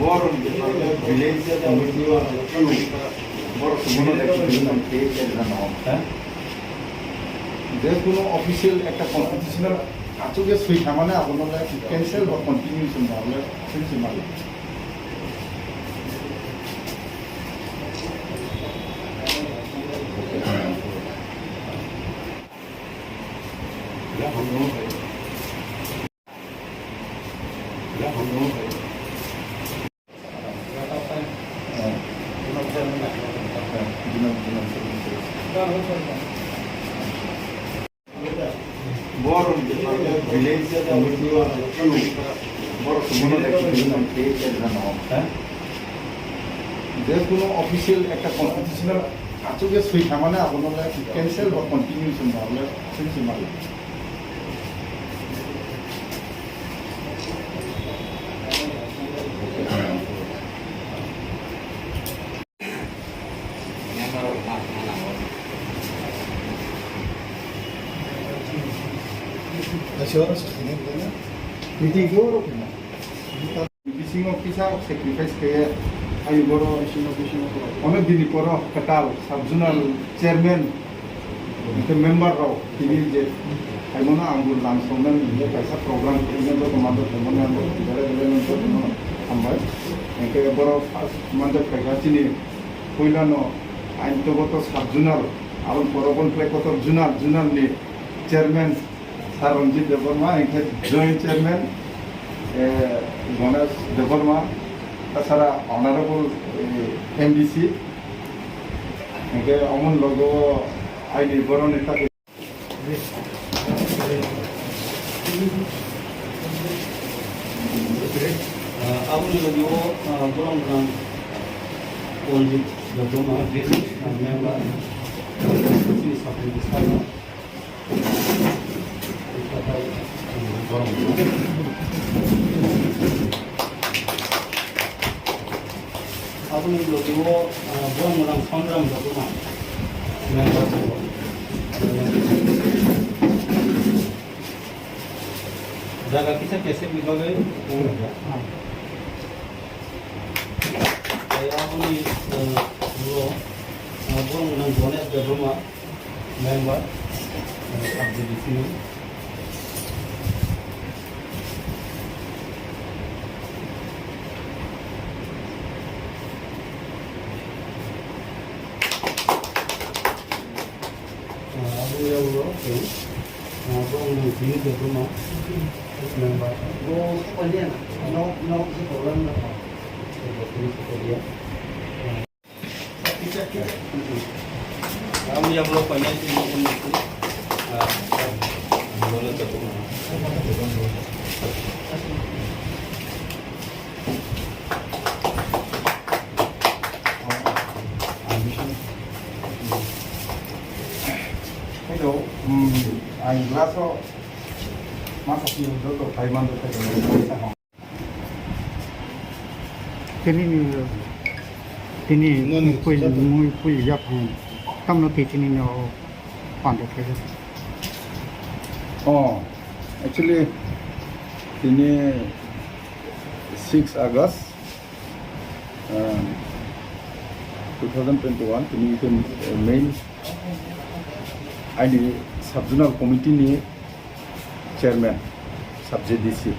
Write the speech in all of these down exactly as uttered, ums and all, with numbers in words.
Borok village committee o borok sumono daikti twi mano khe cherjano. Hah? Je kono official ekta constitutional achuk je swi thamani abono le cancel ba continuation ba le swi se mali. Borok village committee o borok sumono daikti twi mano khe cherjano. Hah? Je kono official ekta constitutional achuk je swi thamani abono le cancel ba continuation ba le swi se mali. Bisingo kisa sacrifice khe, ayo boro, onek dini poro kwtal sub zonal chairman, hwnkhe member rok tini je phaimano ang bo lang songnani hwnkhe kaisa program khaimano joto manjak phaimani ang bo bere bere no joto no hambai. Hwnkhe boro first manjak phaikha chini puilano ain toboto sub zonal, aboni poro boni phlai kotor zonal, zonal ni chairman Sir Ranjit Debbarma, hwnkhe Joint Chairman, eh, Ganesh Debbarma, tasara Honorable, eh, M D C, hwnkhe omon logo aini boroni tak. Ah, aboni logi o, ah, borok rang Ranjit Debbarma, member, chini sub-division. Aboni logi o, ah, borok rang Songram Debbarma, member. Jaga kisa kesek ni bagwi. Tei aboni, eh, ulo, eh, borok nang Ganesh Debbarma, member, eh, sub-division. Ah, abo yang ulo, okay. Ah, abo ang nang sini ke tu mah. Member. Oh, siapa dia nak? No, no, siapa orang nak? Siapa tu, siapa dia? Kita, kita. Abo yang ulo, apa yang sini, ini tu. Ah, ah, boleh tu. Hello, hmm, ang glass o masa sini joto kaiman joto kaiman. Tini ni, tini No, no, pui, no. Mui pui ya phang. Tam no tini no pande kaiman. Oh, actually, tini six August, um, two thousand twenty-one, tini ke, uh, main aini sub-zonal committee ni chairman, sub-J D C.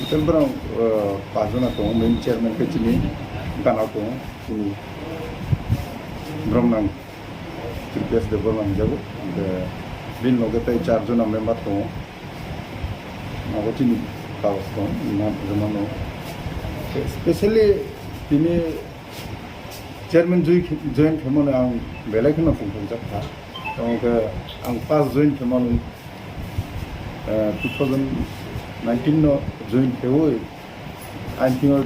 Hotel borok, uh, pajona tongo, main chairman ke chini gana tongo, chini borok nang. Tripesh Debbarma hwnjago. Hwnkhe bini loge tei char jona member tongo. Abo chini kagoj tong, na, rwmano. Specially tini chairman joi-, join khaimano ang belai kheno tongthokjak kha. Tamo khe ang first join khaimano, eh, two thousand nineteen no join khaiwi. Ang thwngwi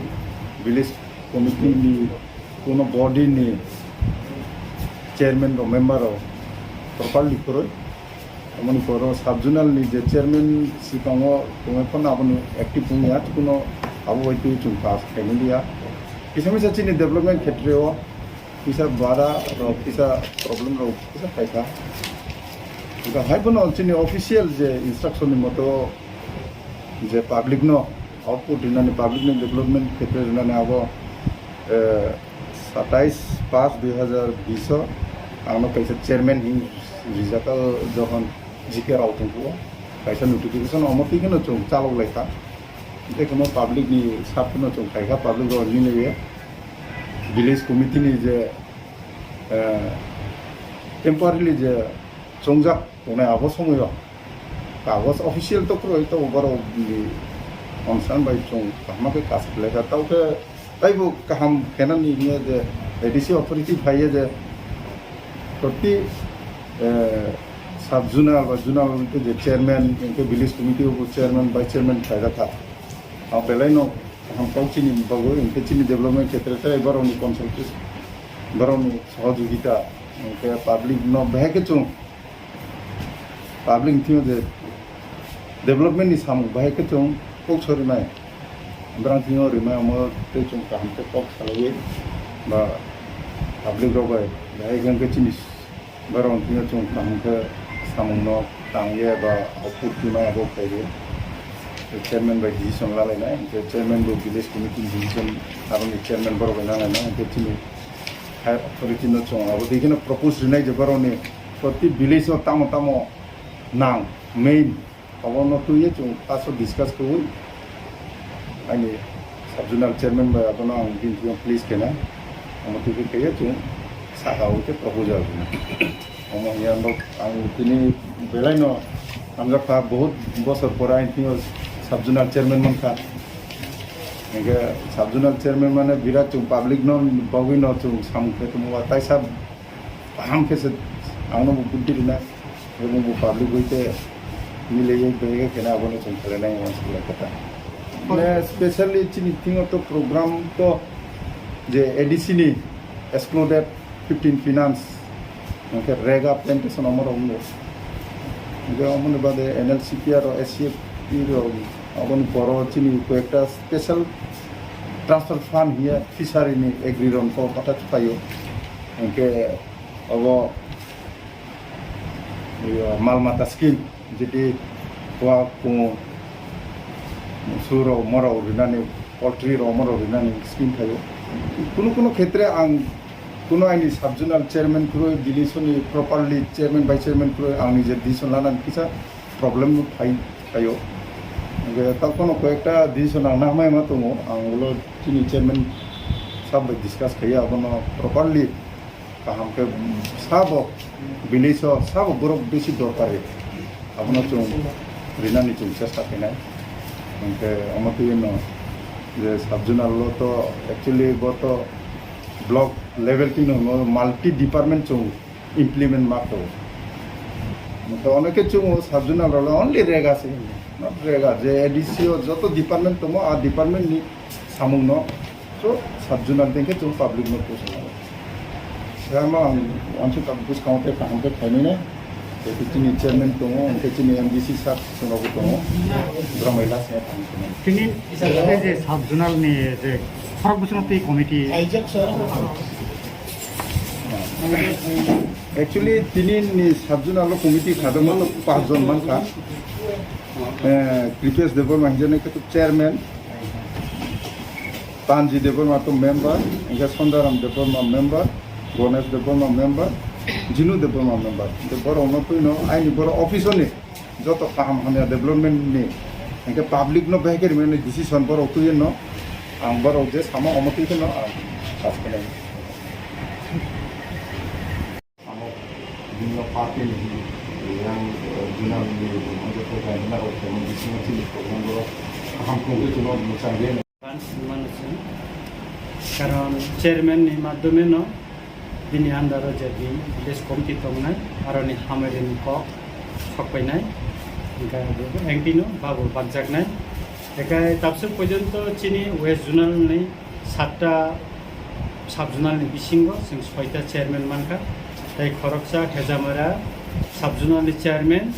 village committee ni, kuno body ni chairman rok, member rok properly kwrwi. Aboni poro sub zonal ni je chairman swkango tongwi phano aboni active wngya, kuno abo bai twi chwng pass khainaliya. Kisa misa chini development khetreo kisa bara rok, kisa problem rok kisa phaikha. Hwnkhe hai phano chini official je instruction ni moto je public no Output rinani, public ni development khetre rinani abo, eh, satais pas dui hazar bis o ang no kaisa chairman hin rijak o, jokhon G K rao tongkhu o kaisa notification omo twi kheno chwng chalok lai kha. Tei kheno public ni sap kheno chwng khai kha, public rok ni le village committee ni je, eh, temporarily je chongjak tongnai abo somoi o kagoj official to kwrwi, to borok ni onsan bai chwng kaham khe kaisa khlai kha. Tao khe taibo kaham khenani hiya je A D C authority phaiya je proti, eh, sub zonal ba zonal je chairman, hinkhe village committee o chairman, vice chairman khlai kha. Ang belai no kaham kok chini bagwi, hinkhe chini development khetre tei borok ni consultation, borok ni sohojogita, hinkhe public no bahai khe chwng public ni thing je development ni samung bahai khe chwng kok sorinai, borok thing rimai omo tei chwng kaham khe kok salaiwi ba public rok bai bahai khe chini borok thing chwng kaham khe samung no tang ye ba output twi maya bo khlai rw. Chairman bai decision la lainai, hinkhe chairman bo village committee ni decision, aro ni chairman borok bai la lainai, hinkhe chini higher authority no chwng abo twi kheno propose rinai je borok ni proti village o tamo tamo nang main obo no twi ye chwng first o discuss khaui ani sub zonal chairman bai abono ang bini thing please khenai, omo twi khe khe ye chwng saka o khe proposal rwnai. Omo hiya ang tini belai no hamjak kha, bahut bosor pore ang tini sub zonal chairman man kha. Hinkhe sub zonal chairman mane birat chwng public no bagwi no chwng samung khe tongma taisa kaham khe se ang no bo buddhi rina, ebong bo public bai te mile ye bege khe na abono chwng khlai nai ang sila kata. Mane specially chini thing to program to je A D C ni excluded fifteen finance, hinkhe rega plantation omo rok wngkha. Hinkhe omoni bade N L C P R o S C F T rok, aboni poro chini koyekta special transfer fund hiya fishery ni agri rok ko kota chupayo. Hinkhe obo, iyo, mal mata scheme. Jeti kua kung su rok morok rinani, poultry rok morok rinani scheme thaio. Kunu kunu khetre ang kunu aini sub zonal chairman kwrwi, bini soni properly chairman vice chairman kwrwi ang nije decision lanani kisa problem phai thaio. Hingke takhwno koyekta decision ang nahmai ma tongo, ang ulo chini chairman sab bai discuss khaiya abono properly kaham khe sabo village o sabo borok bisi dorkari, abono chwng rinani chwng chesta khainai. Hingke omo twi no je sub zonal o to actually bo to block level twi no multi department chwng implement ma kho. Hingke oneke chwng sub zonal rok only rega se, not rega je A D C o joto department tongo a department ni samung no. So, sub zonal tengkhe chwng public no puchung. Siyamo ang wansuk ang bwskango tei kaham khe khainai nai. Tei chini chairman tongo, hingkhe chini M D C sir chwngnobo tongo. Borok mai last year thang khe nai. Tini je sub zonal ni je khorok bwswk twi committee. Actually, tini ni sub zonal committee khadok ma panch jon mankha. Eh, Kripesh Debbarma hingkhe nai khe chairman. Tanji Debbarma to member, hingke Sondaram Debbarma member, Ganesh Debbarma member, Jinu Debbarma member. Hingke borok no twi no aini borok office ni joto kaham hamya development ni hingke public no bahai khe rimani decision borok twi no ang borok je samo omo twi no ang pass khe nai. Amo bini party ni yang, eh, bini ang ni ang joto khe na rok temo bisingo chini program borok kaham khe tongwi chwng mwchang de. Advance mano chwng. Karon chairman ni madhyome no bini under o je bini village committee tongnai, aro ni hamari ni kok sokpainai. Hingkhe abo engti no babu bakjaknai. Hingkhe tabswk porjonto chini West Zonal ni satta sub-zonal ni bisingo chwng soita chairman mankha, tei khoroksa Hejamara sub-zonal ni chairman,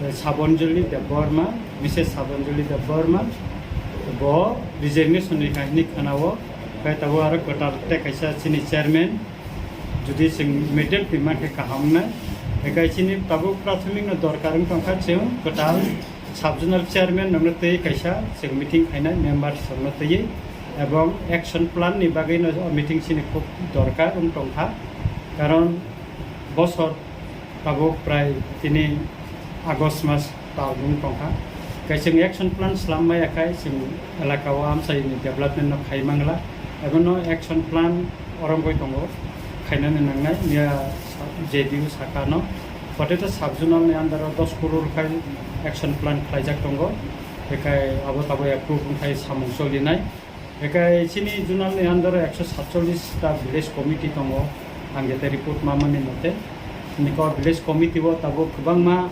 eh, Sabanjali Debbarma, Missus Sabanjali Debbarma, bo resignation ni kahini khwnao, khe tabuk aro kwtal tei kaisa chini chairman, jodi chwng medium twima khe kaham wngnai, khe chini tabuk prathomik no dorkar wng tongkha chwng kwtal Sub zonal chairman rokno twi kaisa chwng meeting khainai members rokno twi, ebong action plan ni bagwi no o meeting chini khub dorkar wng tongkha, karon bosor tabuk prai tini August mas tal wng tongkha. Kaisa action plan slam maya khai chwng elaka o amchai ni development no khai mangla, ebono action plan orongoi tongo, khainani nangnai miya J D U saka no. Potato sub zonal ni under o dos crore khai action plan khlaijak tongo, bekhai abo tabo approve wngkhai samung cholinai. Bekhai chini zonal ni under o ekso satchollis ta village committee tongo, ang jete report mamani mote. Niko village committee o tabuk kwbangma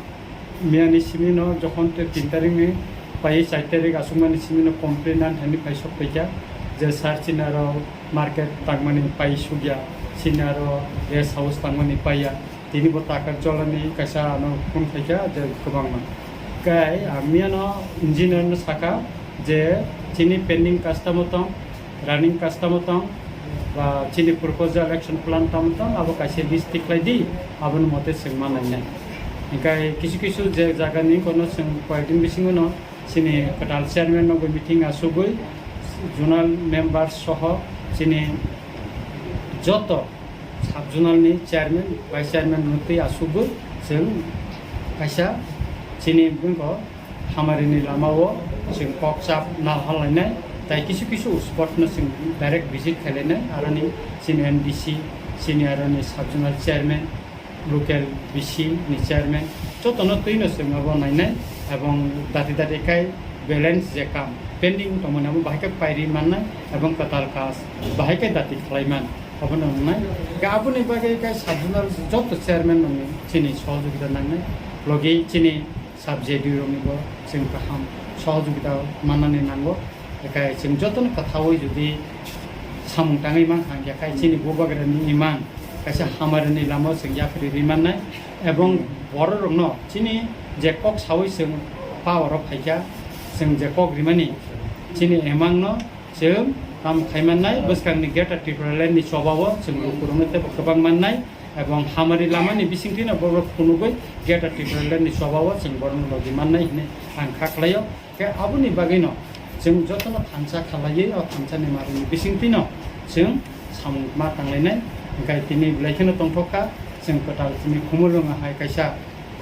miya ni simi no jokhon te tin tarik ni pai char tarik aswk mani simi no complain an thani pai sok paikha je sir chini aro market tangmani pai sugya, chini aro rest house tangmani paiya. Tini bo takar jolani kaisa ano phone khaikha je kwbangma. Kai ang miyano engineer no saka je chini pending kas tamo tong, running kas tamo tong, ba chini proposal action plan tamo tong, abo kaisa list tiklai di, aboni mote chwng ma nainai. Hinkhe kisu kisu je jaga ni kono chwng koyekdin bisingo no chini kwtal chairman no bo meeting asugwi zonal member soho chini joto sub zonal ni chairman, vice chairman no twi asugwi chwng kaisa chini bwkho hamari ni lama o chwng kok chap nal halainai, tai kisu kisu spot no chwng direct visit khailainai, aroni chini M D C, chini aroni sub zonal chairman, local B C ni chairman, jotono twino chwng abo nainai, ebong dati dati khai balance je kam pending tongmani abo bahai khe pairi mannai, ebong kwtal kas bahai khe dati khlai man, abono wngnai. Khe aboni bagwi khe sub zonal joto chairman rokni chini sohojogita nangnai, logi chini sub J D U rokni bo chwng kaham sohojogita mannani nango. Bekhai chwng jotono kwthaui jodi samung tangwi mankha, hwnkhe khai chini bubagrani imang kaisa hamari ni lama o chwng yapri ri mannai, ebong borok rokno chini je kok saui chwng power o phaikha, chwng je kok rimani chini imang no chwng tamo khai mannai, bwskang ni Greater Tipraland ni choba o chwng lukurok no teibo kwbang mannai, ebong hamari lama ni bisingtwi no borok phunugwi Greater Tipraland ni choba o chwng borok no logi mannai hinwi ang kha khlai o. Khe aboni bagwino chwng jotono thansa khalaiwi o thansani marwini bisingtwino chwng samung ma tanglainai. Hwnkhe tini belai kheno tongthokha, chwng kwtal chini Khumulwngo hai kaisa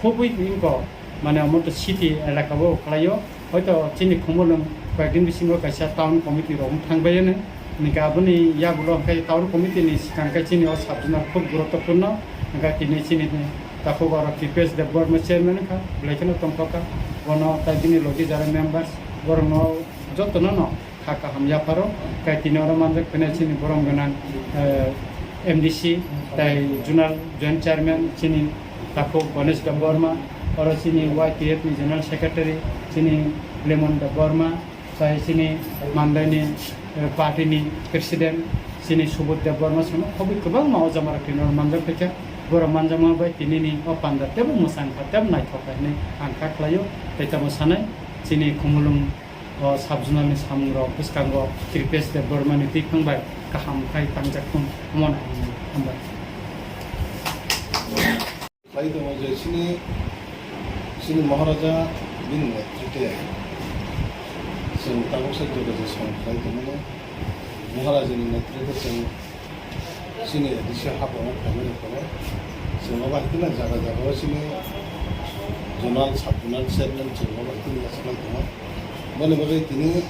khubui wngkha, mane omo to city elaka o khlaio. Hoito chini Khumulwng koyekdin bisingo kaisa town committee rok wng thangbai hwnwi. Hwnkhe aboni yagulo hwnkhe town committee ni swkang khe chini o sub zonal khub guruttopurno. Hwnkhe tini chini takhuk oro Kripesh Debbarma chairman wngkha, belai kheno tongthokha. Bono tai bini logi jara members, borokno jotono no kha kaham yapharo. Tai tini oro manjak pheno chini borom gwnang, eh, M D C, tai zonal joint chairman chini takhuk Ganesh Debbarma, oro chini Y T F ni general secretary chini Lemon Debbarma, tai chini Mandai ni, eh, party ni president chini Subodh Debbarma sano khobwi kwbangma o jama rok tini oro manjak phaikha. Borok manjakma bai tini ni o panda tebo mwchang kha, tebo naithok kha hinwi ang kha khlaio. Tai tamo sanai chini Khumulwng o sub zonal ni samung rok bwskango Kripesh Debbarma ni twiphang bai kaham khai tangjak thung, omo no ang hambai. Khlai tongo je chini, chini Maharaja bini netrite chwng tabuksa joto je samung khlai tongmani, Maharaja ni netrite chwng chini A D C haphang o khlaimani pore chwng obo hai kheno jaga jaga o chini zonal, sub zonal chairman chwng obo hai kheno yachaklai tongo. Boni bagwi tini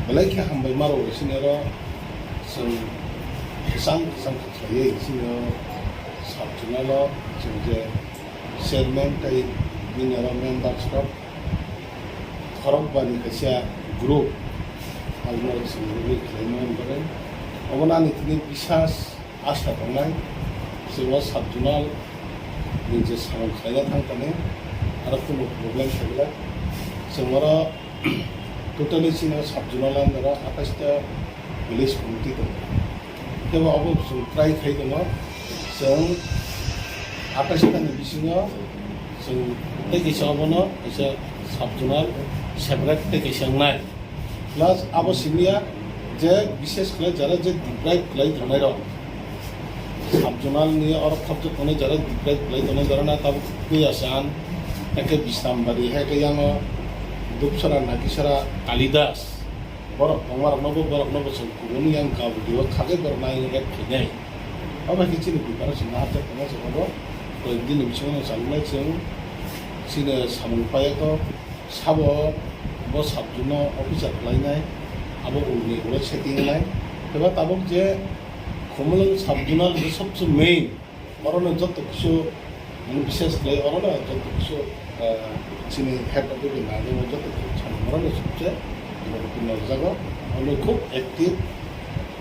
belai khe hambai maro chini oro chwng kwchang kwchang khe khlaiwi chini o sub zonal o chwng je chairman tei bini oro members rok khorokba ni kaisa group abono chwng rwgwi khlaimani bagwi. Obono ani tini bisas asa tongnai, chwng o sub zonal ni je samung khlaina thang thani aro kunu problem khailak. Chwng oro totally chini sub zonal under o atais ta village committee tongo. Tebo abo chwng try khai tongo, chwng atais ta ni bisingo chwng tei kisa obono kaisa sub zonal separate tei kaisa wngnai. Plus abo simiya je bishes khlai jara je deprive khlai tongnai rok, sub zonal ni oro khopjak tongnai jara deprive khlai tongnai jara na tabuk twi asan Haikhe Bisrambari, haikhe yango Dupsara, Nakisara, Kalidas. Borok tongmaroknobo, boroknobo chwng kubuni yang kabudi o khagwi borok nai rek khainai. Abo hai khe chini biparo chwng naharjak tongma chwng abo koyekdin ni bisingo chaloknai chwng chini samung paiyato sabo bo sabjuno officer khlainai abo ulni ulo setting nai. Eba tabuk je Khumulwng sabjunal je sobse main. Orono joto kisu, mane, bishes khlai, orono joto kisu, ah, chini head of the nai, joto kisu chani, orono sobse guruttopurno jago. Orono khub active,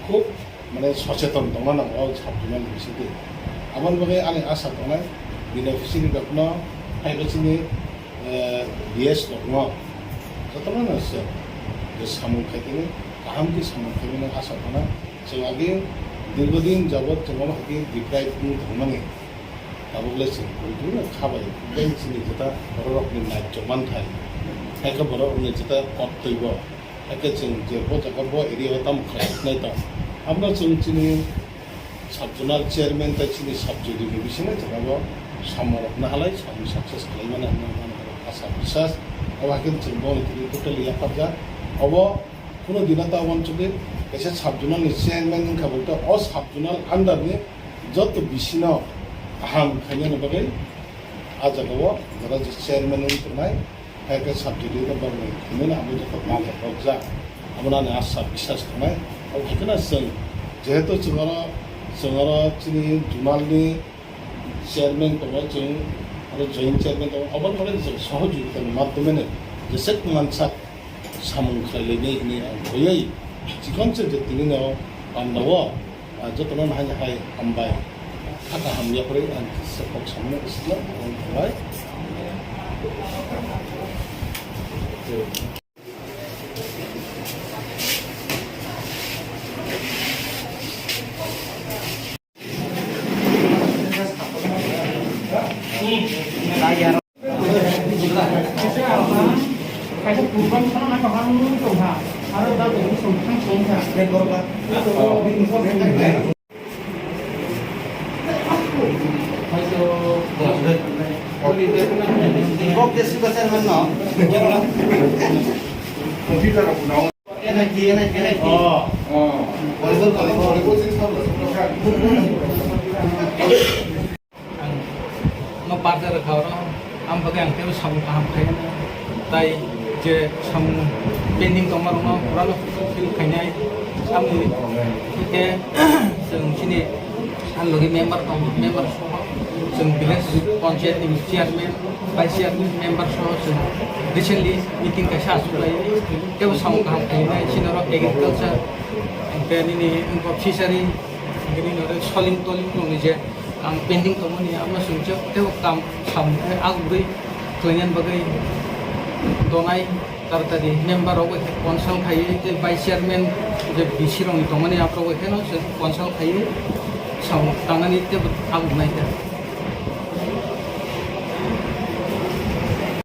khub, mane, socheton tongna nango o sabjunal bisingtwi. Aboni bagwi ani asa tongnai, beneficiary rokno, hai khe chini eh, B S rokno jotono se je samung khaitini kaham khe samung khaimani asa khana. Chwng age dirghodin jabot chwng omo hai khe deprive wng thangmani, tabuk le chwng poito khabai tei chini jeta bororokni naichomani thai, hai khe bororokni jeta kottoi bo, hai khe chwng je bo jaga bo area o tamo khlai nai tong, amo chwng chini Sub-zonal chairman tei chini sub-jodi ni bisingo jora bo samung rok nahalai samung success khlaimani hwnwi ang asa bisas. Abo hai khe chwng bo totally yapharjak. Obo kuno dina ta wansugwi kaisa sub-zonal ni chairman wngkha bo, o sub-zonal under ni joto bisino kaham khainani bagwi a jaga o jora je chairman wngwi tongnai. Hai khe subject ni borok ni thwimani abo joto manjak rok jak. Abo nani asa bisas tongnai. Abo hai kheno chwng jehetu chwng oro, chwng oro chini zonal ni chairman tongo, chwng oro joint chairman tongo. Aboni bagwi chwng sohojogita ni madhyome no jesek mansak samung khlai lainai hinwi ang khoywi chikon se je tini no panda o. Ah, jotono hai hai hambai. Kha kaham yaphre ang kisa kok samano isla ang khlai. Ang no barja rwkha oro, ang bagwi ang teibo samung kaham khaiyano. Tai je samung pending tongma rokno purano fulfill khainai. Tamni hwnkhe chwng chini ang logi member tong, member soho chwng village panchayat ni chairman, vice chairman, member soho chwng recently meeting kaisa achuk lai. Teibo samung kaham khainai, chini oro agriculture, hwnkhe nini wngkha fishery, hwnkhe nini oro soling toling rokni je Ang pending tongmani abo sumsok tei o kam samung khe agurwi khlainani bagwi donai taratari member rok bai khe consult khaiwi tei vice chairman je B C rokni tongmani aborok bai kheno se consult khaiwi samung tangnani tei agur nai khe.